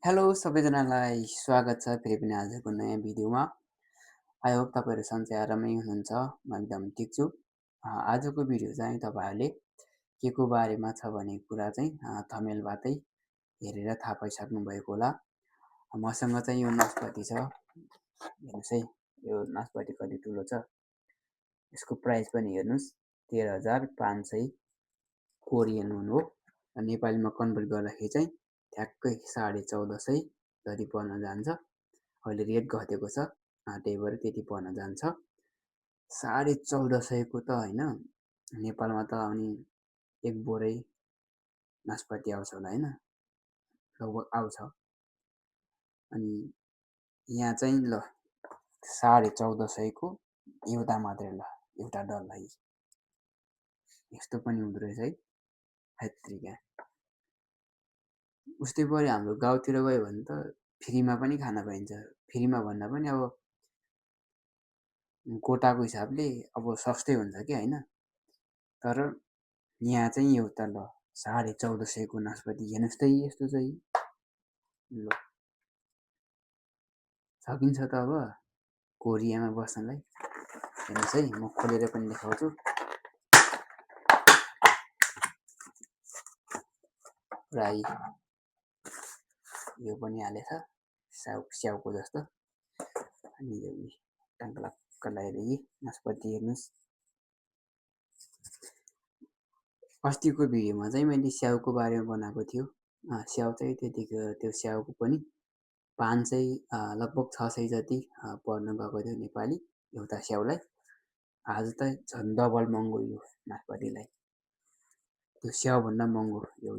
Hello सबैजनालाई स्वागत छ फेरि पनि आजको नयाँ भिडियोमा। आई होप तपाईँहरू सन्चै आरामै हुनुहुन्छ। म एकदम ठिक छु। आजको भिडियो चाहिँ तपाईँहरूले के को बारेमा छ भन्ने कुरा चाहिँ थम्बनेलबाटै हेरेर थाहा पाइसक्नु भएको होला। मसँग चाहिँ यो नासपाती छ, हेर्नुहोस् है, यो नासपाती कति ठुलो छ। यसको प्राइस पनि हेर्नुहोस् 13,500 कोरियन वुन हो। नेपालीमा कन्भर्ट गर्दाखेरि चाहिँ ठ्याक्कै 14,500 जति पर्न जान्छ। अहिले रेट घटेको छ, त्यही भएर त्यति पर्न जान्छ। 14,500 को त होइन, नेपालमा त अनि एक बोरै नासपाती आउँछ होला होइन, लगभग आउँछ। अनि यहाँ चाहिँ ल 14,500 को एउटा मात्रै, ल एउटा डल्लै यस्तो पनि हुँदो रहेछ है। हैत्रिका, उस्तै पऱ्यो हाम्रो गाउँतिर गयो भने त फ्रीमा पनि खान पाइन्छ। फ्रीमा भन्दा पनि अब कोटाको हिसाबले अब सस्तै हुन्छ कि होइन। तर यहाँ चाहिँ एउटा ल 14,500 को नासपाती हेर्नुहोस् त, यस्तो चाहिँ ल सकिन्छ त अब कोरियामा बस्नलाई। हेर्नुहोस् है, म खोलेर पनि देखाउँछु। प्राय यो पनि हालेछ स्याउको जस्तो। अनि यो टङ्कलक्क लगाएर यी नासपाती हेर्नुहोस्। अस्तिको भिडियोमा चाहिँ मैले स्याउको बारेमा बनाएको थियो। स्याउ चाहिँ त्यतिको त्यो स्याउको पनि 500 लगभग 600 जति पर्न गएको थियो नेपाली एउटा स्याउलाई। आज त झन् डबल महँगो यो नासपातीलाई। त्यो स्याउभन्दा महँगो यो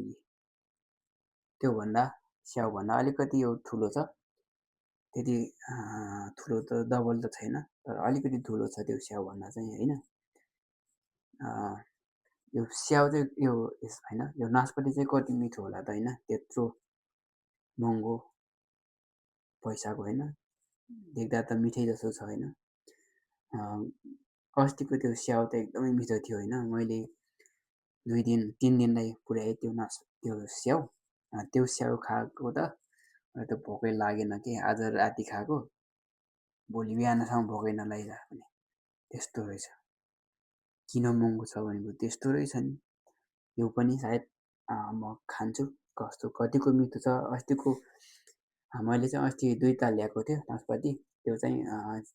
त्योभन्दा स्याउभन्दा अलिकति यो ठुलो छ। त्यति ठुलो त डबल त छैन, तर अलिकति ठुलो छ त्यो स्याउभन्दा चाहिँ होइन। यो स्याउ चाहिँ यो होइन, यो नासपाती चाहिँ कति मिठो होला त होइन, त्यत्रो महँगो पैसाको होइन। देख्दा त मिठै जस्तो छ होइन। अस्तिको त्यो स्याउ त एकदमै मिठो थियो होइन। मैले 2-3 दिनलाई पुर्याएँ त्यो स्याउ। त्यो स्याउ खाएको त भोकै लागेन कि, आज राति खाएको भोलि बिहानसम्म भोकै नलागिरहेको पनि त्यस्तो रहेछ। किन महँगो छ भनेको त्यस्तो रहेछ नि। यो पनि सायद म खान्छु कतिको मिठो छ। अस्तिको मैले चाहिँ अस्ति 2टा ल्याएको थियो नासपाती, त्यो चाहिँ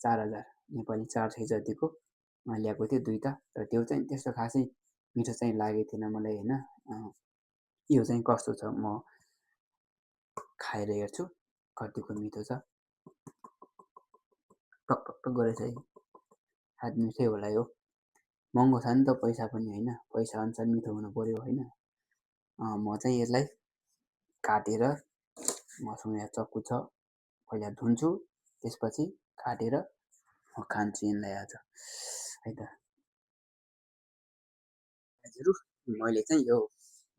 4,000 नेपाली 400 जतिको ल्याएको थियो 2टा। तर त्यो चाहिँ त्यस्तो खासै मिठो चाहिँ लागेको थिएन मलाई होइन। यो चाहिँ कस्तो छ म खाएर हेर्छु कतिको मिठो छ। टक्क गरेछ है, सायद मिठै होला यो। महँगो छ नि त पैसा पनि होइन, पैसा अनुसार मिठो हुनु पऱ्यो होइन। म चाहिँ यसलाई काटेर, मसँग यहाँ चक्कु छ, पहिला धुन्छु, त्यसपछि काटेर म खान्छु यसलाई आज है त। हजुर, मैले चाहिँ यो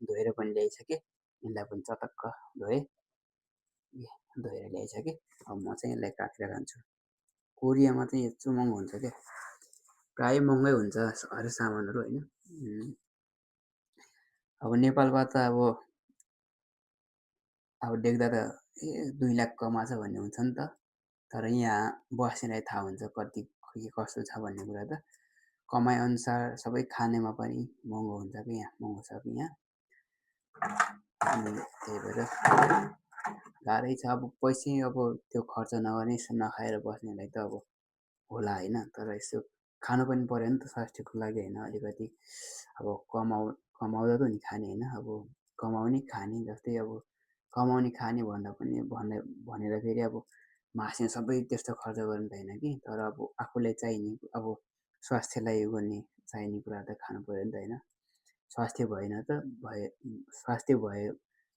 धोएर पनि ल्याइसकेँ, यसलाई पनि चटक्क धोएर ल्याइसकेँ। अब म चाहिँ यसलाई काटेर खान्छु। कोरियामा चाहिँ यत्रो महँगो हुन्छ क्या, प्रायः महँगै हुन्छ हर सामानहरू होइन। अब नेपालमा त अब देख्दा त 2 लाख कमाछ भन्ने हुन्छ नि त। तर यहाँ बस्नेलाई थाहा हुन्छ कति के कस्तो छ भन्ने कुरा त। कमाइ अनुसार सबै खानेमा पनि महँगो हुन्छ कि, यहाँ महँगो छ कि यहाँ। अनि त्यही भएर गाह्रै छ। अब पैसै अब त्यो खर्च नगर्ने नखाएर बस्नेलाई त अब होला होइन। तर यसो खानु पनि पऱ्यो नि त स्वास्थ्यको लागि होइन। अलिकति अब कमाउँदा त नि खाने होइन, अब कमाउने खाने जस्तै। अब कमाउने खाने भन्दा पनि भनेर फेरि अब मास्ने सबै त्यस्तो खर्च गर्नु त होइन कि। तर अब आफूलाई चाहिने, अब स्वास्थ्यलाई उयो गर्ने चाहिने कुरा त खानु पऱ्यो नि त होइन।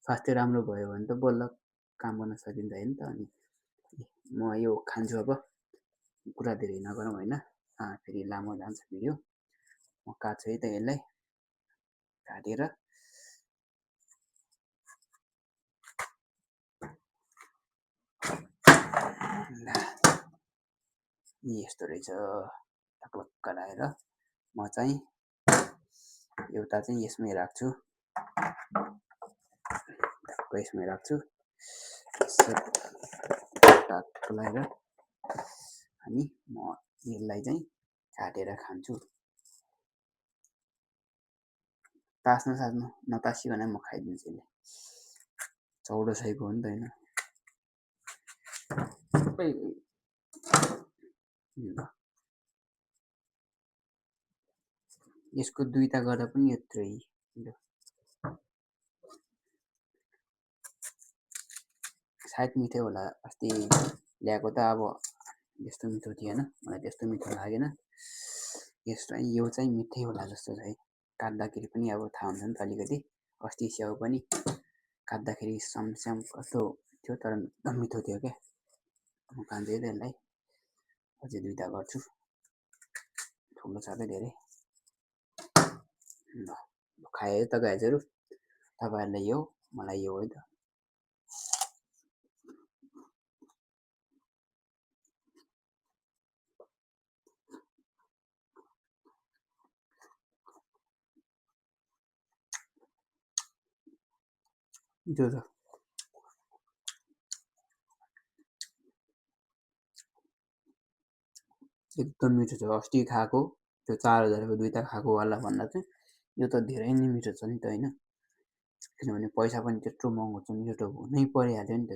स्वास्थ्य राम्रो भयो भने त बल्ल काम गर्न सकिन्छ होइन त। अनि म यो खान्छु अब, कुरा धेरै नगरौँ होइन, फेरि लामो जान्छ भिडियो। म काट्छु है त यसलाई काटेर। यस्तो रहेछ टक्लक्क लगाएर। म चाहिँ एउटा चाहिँ यसमै राख्छु, यसमै राख्छु। लगाएर अनि म यसलाई चाहिँ काटेर खान्छु। तास्नु नतासिकन म खाइदिन्छु यसले। चौडो सयको हो नि त होइन। यसको दुईटा गर्दा पनि यत्रै। सायद मिठै होला। अस्ति ल्याएको त अब यस्तो मिठो थिएन, मलाई त्यस्तो मिठो लागेन। यो चाहिँ मिठै होला जस्तो छ है। काट्दाखेरि पनि अब थाहा हुन्छ नि त अलिकति। अस्ति स्याउ पनि काट्दाखेरि समस्याम कस्तो थियो, तर एकदम मिठो थियो क्या। म खान्छु है त्यसलाई। अझै दुईटा गर्छु, ठुलो छ क्या धेरै। ल खायो त गाइजहरू, तपाईँहरूलाई यो, मलाई यो है त। मिठो छ, एकदम मिठो छ। अस्ति खाएको त्यो 4000को दुईटा खाएको वाला भन्दा चाहिँ यो त धेरै नै मिठो छ नि त होइन। किनभने पैसा पनि त्यत्रो महँगो छ, मिठो त हुनै परिहाल्यो नि त।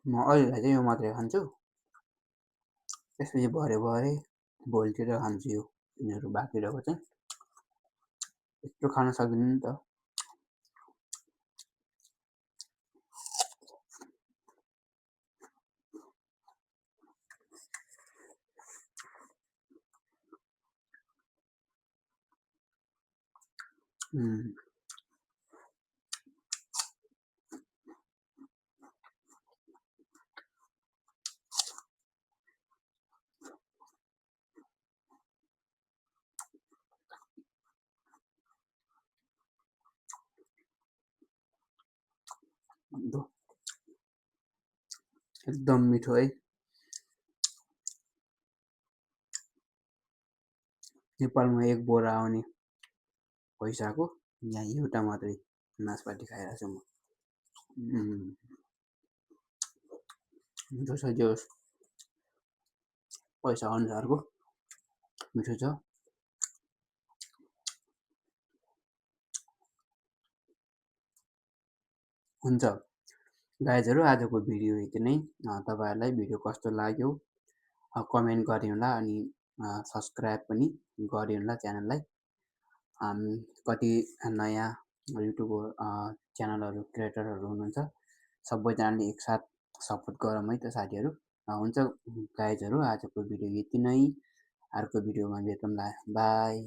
म अहिलेलाई चाहिँ यो मात्रै खान्छु, त्यसपछि भरे भोलितिर खान्छु यो। यिनीहरू बाँकी रहेको चाहिँ यत्रो खान सकिँदैन नि त। एकदम मिठो है। नेपालमा एक बोरा आउने पैसाको यहाँ एउटा मात्रै नासपाती खाइरहेको छु म। मिठो छ, जो पैसा अनुसारको मिठो छ। हुन्छ गाइजहरू, आजको भिडियो यति नै। तपाईँहरूलाई भिडियो कस्तो लाग्यो कमेन्ट गरिदिनुहोला, अनि सब्सक्राइब पनि गरिदिनुहोला च्यानललाई। कति नयाँ युट्युब च्यानलहरू क्रिएटरहरू हुनुहुन्छ, सबैजनाले एकसाथ सपोर्ट गरौँ है त साथीहरू। हुन्छ गाइजहरू, आजको भिडियो यति नै। अर्को भिडियोमा भेटौँला, बाई।